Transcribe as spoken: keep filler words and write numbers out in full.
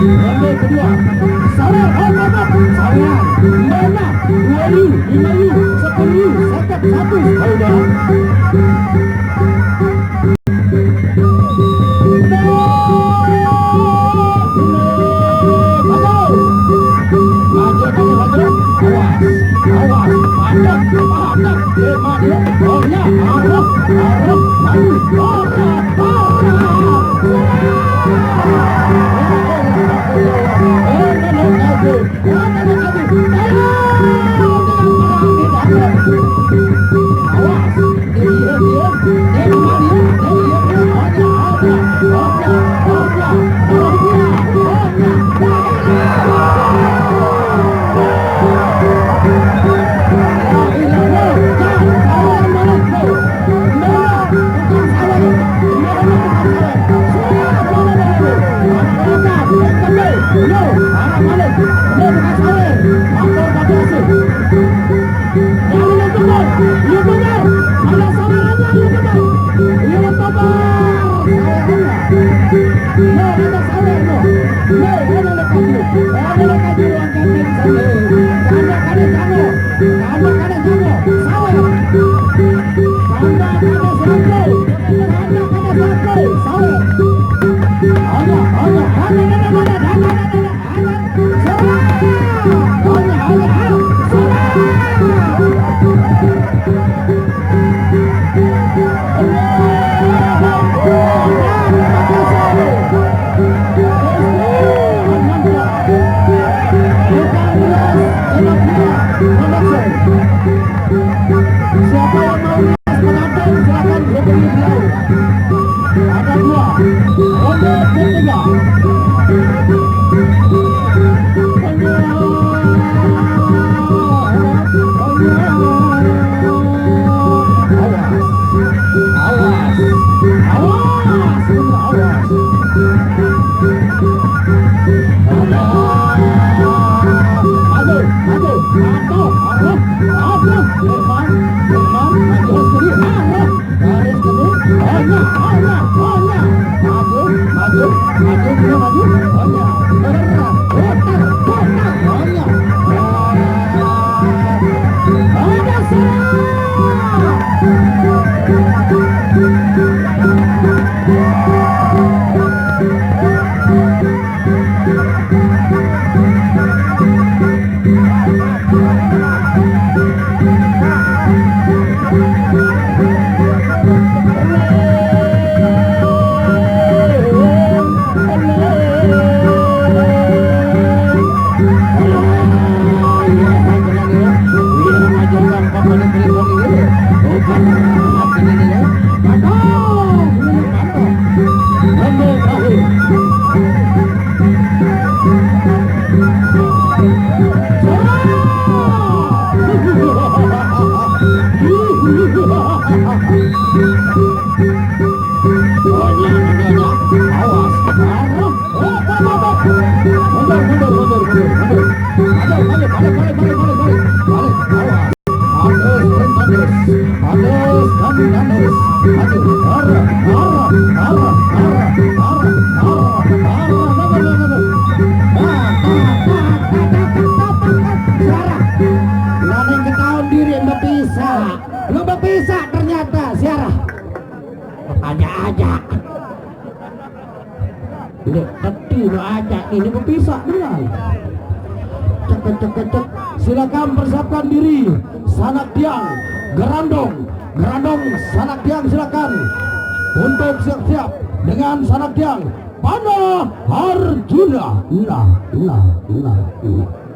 Ronde kedua. Sawer, oh, maaf, sawer. Mana? Dua ribu, lima ribu, sepuluh ribu, seket, satu. Ayo, dah. Maju, maju, maju. Awas, awas. Padat, padat. Eh, maju. Oh, ya. Arah, arah. Maju. Arah, arah. Eh, maju, maju. Jangan lupa, YouTuber, ada saudaranya, YouTuber. YouTuber, saudaranya. No, ada saudara, no. No, ada dekat you. Ada dekat you, orang kata saudara. Ada, ada, ada. Ada, ada, ada. Sawer. Ada, ada, satu. Ada, ada, satu. Sawer. Ada, ada, ada, ada, ada, ada, ada. Siapa yang mau pengantin, silakan hubungi beliau. Ada dua. Ronde ketiga. Awas. Awas. Awas. Awas. Aduh, aduh, aduh, aduh, aduh, Firman, Firman, maju sekali, aduh, garis kedua, hanya, hanya, hanya, maju, maju, maju, dia maju, hanya, bergerak, putar, putar, hanya, ah, ada salah. Awas. Mundur, mundur, mundur, mundur, mundur. Ayo, ayo, balik, balik, balik, balik, balik. Balik, awas. Bagus, Trent Bagus. Bagus, Dani Danius. Maju. Arah, arah, arah, arah, arah, arah, arah, arah, arah, arah. Nah, nah, nah, nah, nah, nah, nah, nah. Suara. Nah, ning ketahuan diri, mbak, bisa. Lu mbak bisa ternyata, siara. Aja-aja. Lek teti lo aja ini bepisah dengan. Cek, cek, cek, cek. Silakan persiapkan diri. Sanak tiang, gerandong, gerandong, sanak tiang, silakan untuk siap-siap dengan sanak tiang. Panah Arjuna. Nah, nah, nah, nah.